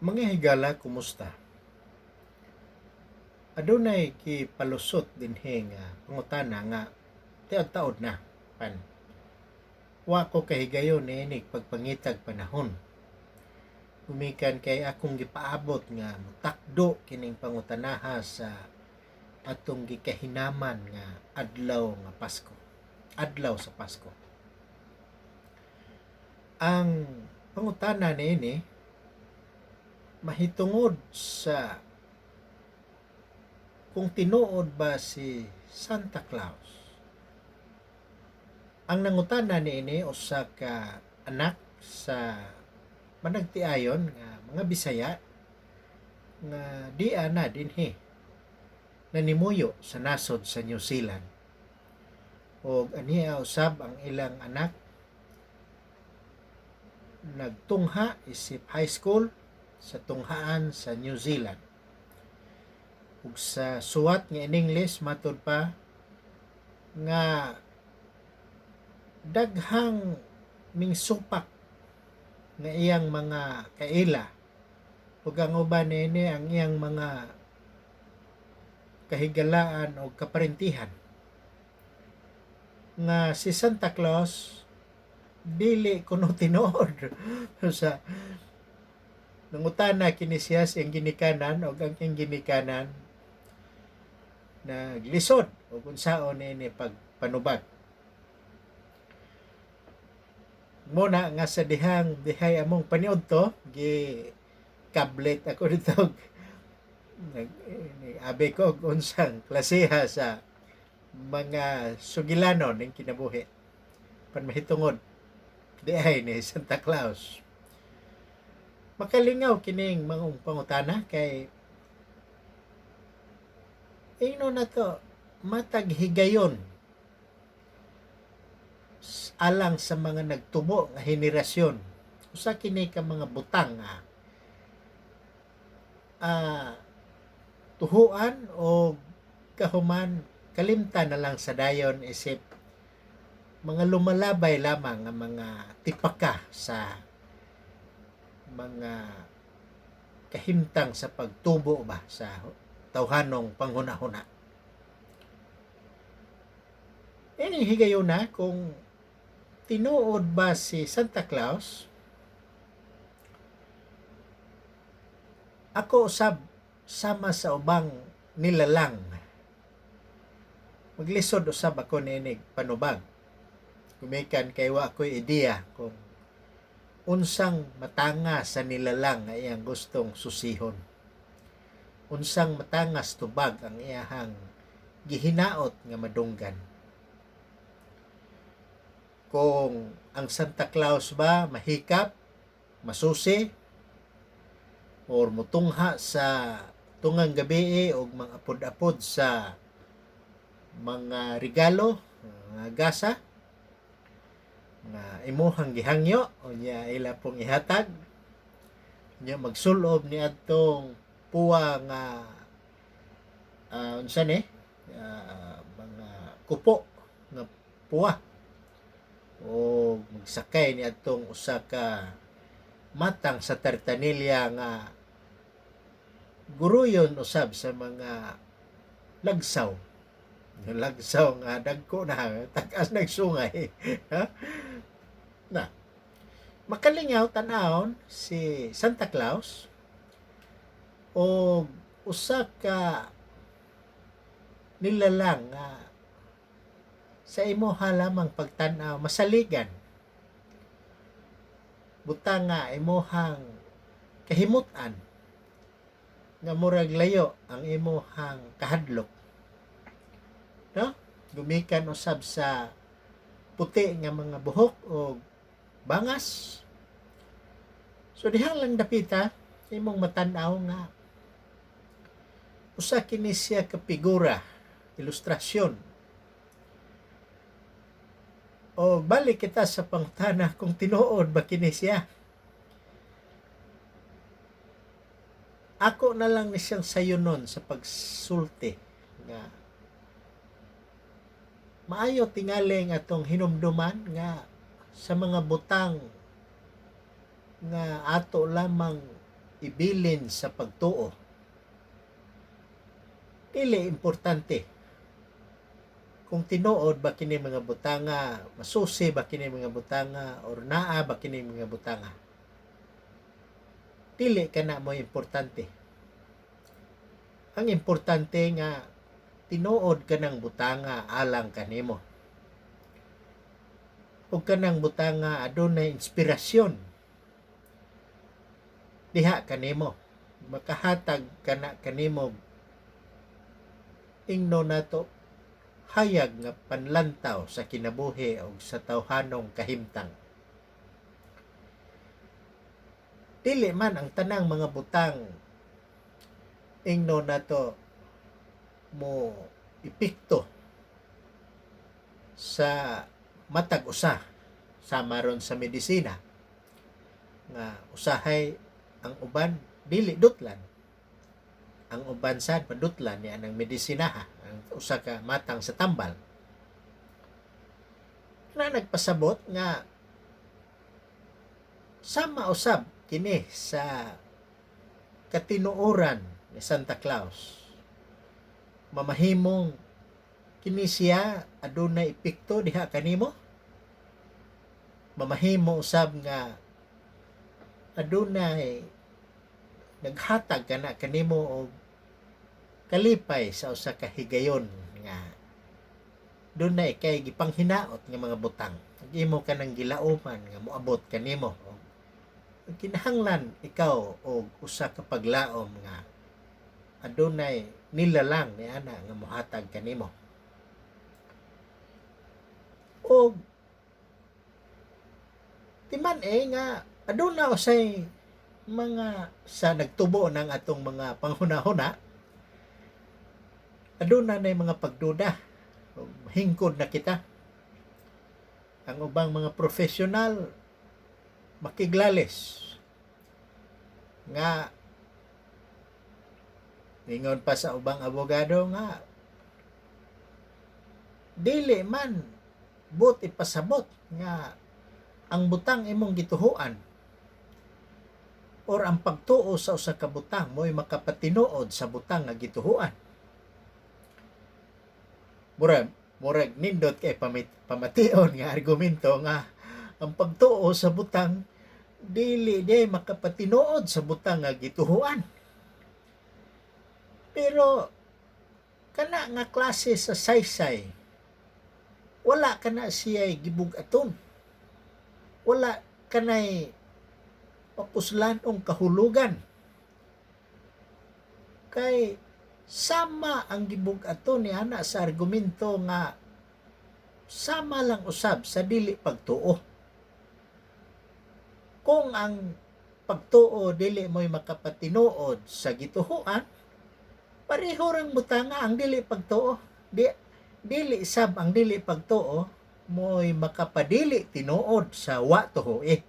Mga higala, kumusta? Adunay gipalusot dinhi nga pangutana nga tiud-taod na pan wa ko kahigayon niinig pagpangitag panahon. Gumikan kay akong gipaabot nga motakdo kining pangutanaha sa atong gikahinaman nga adlaw nga Pasko. Adlaw sa Pasko. Ang pangutana niini mahitungod sa kung tinuod ba si Santa Claus. Ang nangutana niini usa ka anak sa managtiayon nga mga Bisaya nga dia na dinhi nanimuyo sa nasod sa New Zealand. Og aniya usab ang ilang anak nagtungha isip high school sa tunghaan sa New Zealand. Ug sa suwat nga in English, matud pa nga daghang mingsupak nga iyang mga kaila ug ang uban niini ang iyang mga kahigalaan o kaparentihan nga si Santa Claus dili kuno tinuod. Sa nangutana kini siya sa iyang ginikanan, og ang iyang ginikanan naglisod og unsaon niini pagpanubag. Muna nga sa dihang dihay among paniudto, gi kablet ako dito, nag abi ko og unsang klasiha sa mga sugilanon ning kinabuhi pan mahitungod diay ni Santa Claus. Makalingaw kining mga pangutana kay ingno na to matag higayon alang sa mga nagtubo nga henerasyon. Usa kini ka mga butang nga tuhuan o kahuman kalimtan na lang sa dayon isip mga lumalabay lamang nga mga tipaka sa mga kahimtang sa pagtubo ba sa tawhanong panghuna-huna. Ini higayon na kung tinuod ba si Santa Claus, ako usab sama sa ubang nilalang. Maglisod usab ako niinig panubag. Gumikan kay wa ko'y ideya kung unsang matanga sa nilalang nga iyang gustong susihon. Unsang matangas tubag ang iyahang gihinaot nga madunggan. Kung ang Santa Claus ba mahikap, masusi, or mutungha sa tungang gabi og mga apod-apod sa mga regalo, mga gasa, nga imuhang gihangyo, unya ila pong ihatag, unya magsulob ni adtong puwa nga unsa ni mga kupo nga puwa, o magsakay ni adtong usa ka matang sa tartanilya nga guruyon usab sa mga lagsaw. Lagsaw nga dagko na tag-as nagsungay. Ha? Na. Makalingaw tan-awon si Santa Claus o usa ka nilalang nga sa imuha lamang pagtan-aw masaligan. Butang nga imuhang kahimutan nga murag layo ang imuhang kahadlok. No? Gumikan usab sa puti nga mga buhok o bangas. So diha lang dapita imong matan-aw nga usa kini siya ka figura, ilustrasyon. O balik kita sa pangutana kung tinuod ba kini siya. Ako na lang ni siyang sayunon sa pagsulti nga maayo tingali nga atong hinumduman nga sa mga butang nga ato lamang ibilin sa pagtuo, dili importante kung tinuod ba kini mga butanga, masusi ba kini mga butanga, or naa ba kini mga butanga. Dili kana mo importante. Ang importante nga tinuod kanang butanga alang kanimo ug kanang butanga adunay inspirasyon diha kanimo, makahatag kana kanimo, ingno nato, hayag nga panlantaw sa kinabuhi o sa tawhanong kahimtang. Dili man ang tanang mga butang, ingno nato, mo epekto sa matag usa, sama ron sa medisina nga usahay ang uban dili dutlan, ang uban sad madutlan niya ng medisina, ang usa ka matang sa tambal na nagpasabot nga sama usab kini sa katinuoran ni Santa Claus. Mamahimong kini siya adunay epekto diha kanimo, mamahimo usab nga adunay naghatag kana kanimo og kalipay sa usa ka higayon nga dunay kay gipanghinaot nga mga butang, imo kanang gilauman nga moabot kanimo. Kinahanglan ikaw og usa ka paglaom nga adunay nilalang ni ana nga mohatag kanimo. Og timan eh nga aduna usay mga sa nagtubo ng atong mga panghuna-huna, aduna na mga pagduda, hingkod na kita. Ang ubang mga profesional makiglalis nga ingon pa sa ubang abogado nga dili man but ipasabot nga ang butang imong gituhuan or ang pagtuo sa usa ka butang mo'y makapatinuod sa butang nga gituhuan. Murag nindot kay pamation nga argumento nga ang pagtuo sa butang dili di makapatinuod sa butang nga gituhuan. Pero kana nga klase sa saysay, wala kana siya gibug-aton. Wala kanay mapuslan-ong kahulugan. Kay sama ang gibug-aton ni ana sa argumento nga sama lang usab sa dili pagtuo. Kung ang pagtuo dili mo'y makapatinuod sa gituhuan, pareho rang butanga ang dili pagtuo. Dili sab ang dili pagtuo mo'y makapadili tinuod sa wa tuhoe.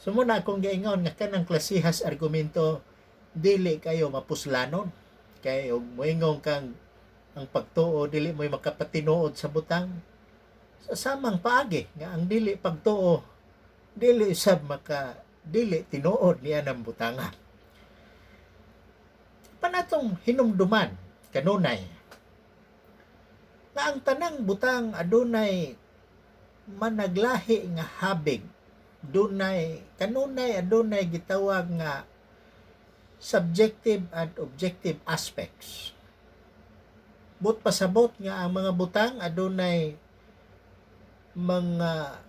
So muna akong giingon nga kanang klasihas argumento dili kayo mapuslanon. Kay og moingon kang ang pagtuo dili mo'y makapatinuod sa butang, sa samang paagi nga ang dili pagtuo dili sab maka dili tinuod niya ng butanga. Panatong hinumduman kanunay nga ang tanang butang adunay managlahi nga habig, dunay kanunay adunay gitawag nga subjective and objective aspects. But pasabot nga ang mga butang adunay mga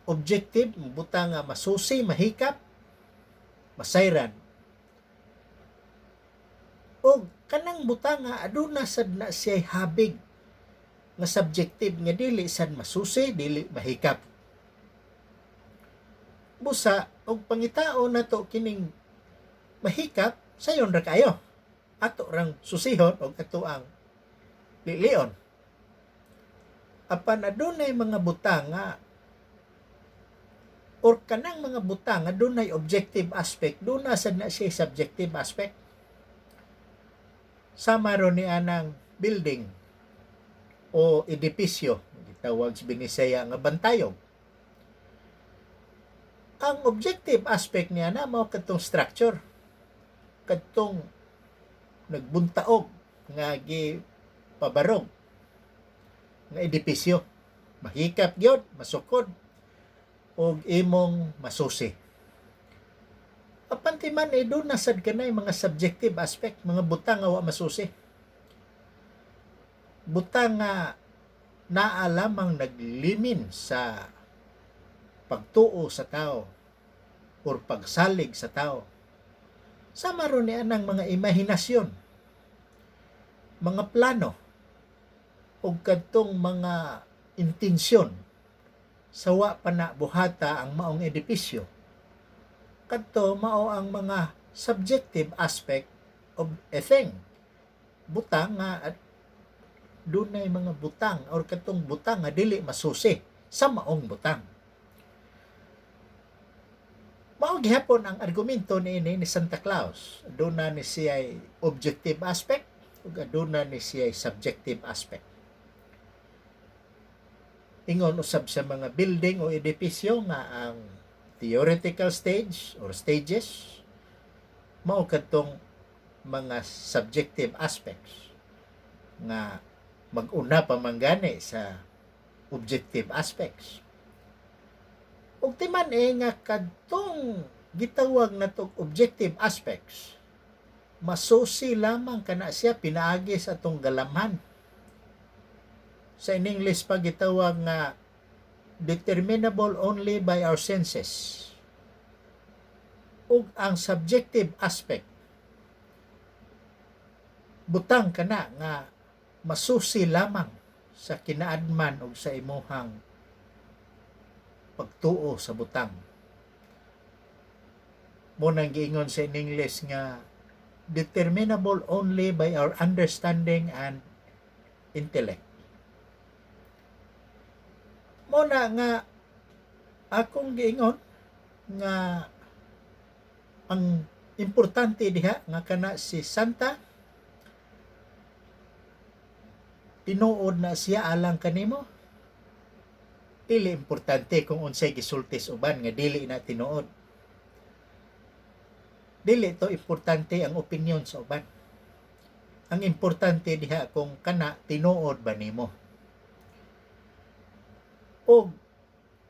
objective butang nga masusi, mahikap, masayran. Og kanang butang nga aduna sad na siya habig nga subjective nga dili sad masusi, dili mahikap. Busa og pangitao nato kining mahikap, sayon ra kayo. Ato rang susihon og ato ang lilion. Apan adunay mga butang nga or kanang mga butang nga dunay objective aspect, duna sad na siya subjective aspect. Sama ron ni anang building o edipisyo, gitawag sa Binisaya nga bantayog. Ang objective aspect niya na mao kadtong structure, kadtong nagbuntaog nga gi pabarog nga edipisyo, mahikap gyud, masukod og imong masusi. Apan timan eh, duna sad kanay mga subjective aspect, mga butang nga wa masusi, butang nga naa lamang naglimin sa pagtuo sa tao or pagsalig sa tao. Sama ron ni anang mga imahinasyon, mga plano ug kadtong mga intensyon sa wa pa na buhata ang maong edipisyo. Kadto mao ang mga subjective aspect of a thing, butang nga at dunay mga butang or katong butang nga dili masusi sa maong butang. Mao gihapon ang argumento niini ni Santa Claus. Aduna ni siya objective aspect ug aduna ni siya subjective aspect. Ingon usab sa mga building o edipisyo nga ang theoretical stage or stages mao kadtong mga subjective aspects nga mag-una pa man gani sa objective aspects. Ug timan eh nga kadtong gitawag natong objective aspects, masusi lamang kana siya pinaagi sa atong galamhan. Sa in English pa gitawag nga determinable only by our senses. Ug ang subjective aspect, butang kana nga masusi lamang sa kinaadman ug sa imuhang pagtuo sa butang. Mao nang giingon sa in English nga determinable only by our understanding and intellect. Mao na nga akong giingon nga ang importante diha nga kana si Santa, tinuod na siya alang kanimo. Dili importante kung unsay gisulti sa uban nga dili na tinuod. Dili to importante ang opinyon sa uban. Ang importante diha kung kana tinuod ba nimo. Og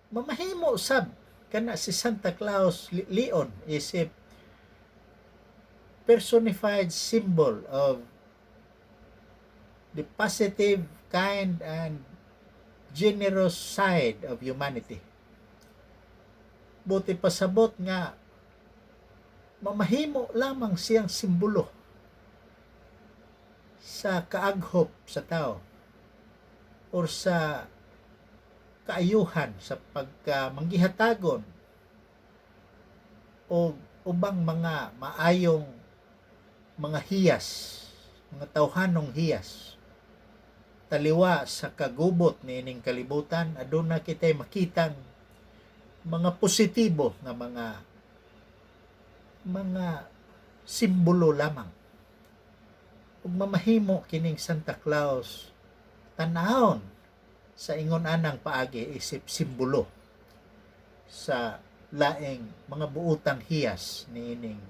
mamahimo sab kana si Santa Claus Leon is a personified symbol of the positive, kind and generous side of humanity. Buot ipasabot nga mamahimo lamang siyang simbolo sa kaaghop sa tao or sa kaayuhan sa pagka manggihatagon o ubang mga maayong mga hiyas, mga tawhanong hiyas. Taliwa sa kagubot niining kalibutan, aduna kitay makitang mga positibo nga mga simbolo lamang. Ug mamahimo kining Santa Claus tanawon sa ingon anang paagi isip simbolo sa laing mga buutang hiyas niining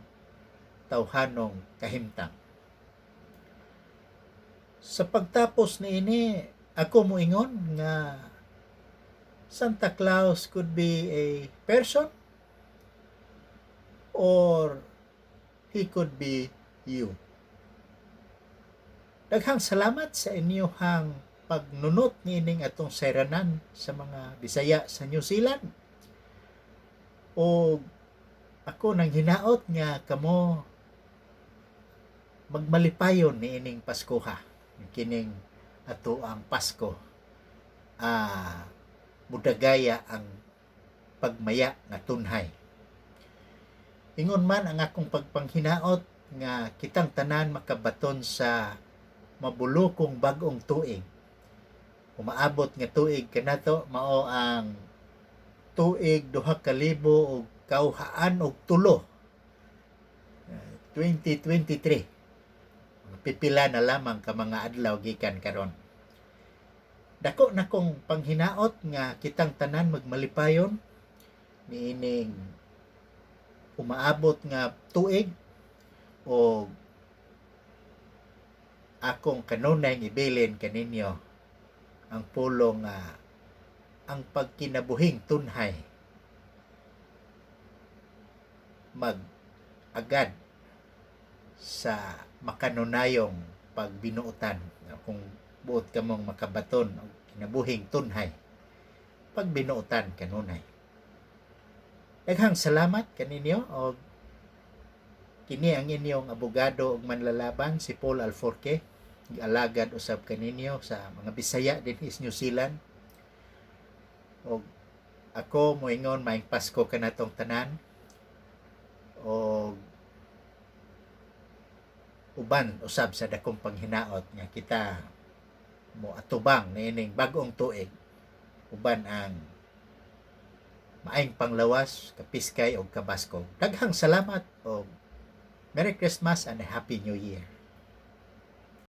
tawhanong kahimtang. Sa pagtapos niini, ako moingon nga Santa Claus could be a person or he could be you. Daghang salamat sa inyuhang pagnunot niining atong sayranan sa mga Bisaya sa New Zealand. O ako nang hinaot nga kamo magmalipayon niining Paskoha. Kining ato ang Pasko. Mudagaya ang pagmaya nga tunhay. Ingon man ang akong pagpanghinaot nga kitang tanan makabaton sa mabulokong bag-ong tuig. Umaabot nga tuig kanato mao ang tuig 2023, 2023. Pipila na lamang ka mga adlaw gikan karon. Dako na kong panghinaot nga kitang tanan magmalipayon niining umaabot nga tuig o akong kanunay ibilin kaninyo ang pulong nga ang pagkinabuhing tunhay mag-agad sa makanunayong pagbinuotan. Kung buot ka mong makabaton og kinabuhing tunhay, pagbinuotan kanunay. Daghang salamat kaninyo og kini ang inyong abogado ug manlalaban, si Paul Alforque, alagad usab kaninyo sa mga Bisaya dinhi sa New Zealand. Og ako moingon, maayong Pasko kanatong tanan og uban usab sa dakong panghinaot nga kita mo atubang niining bag-ong tuig uban ang maayong panglawas, kapiskay og kabaskog. Daghang salamat og Merry Christmas and a Happy New Year.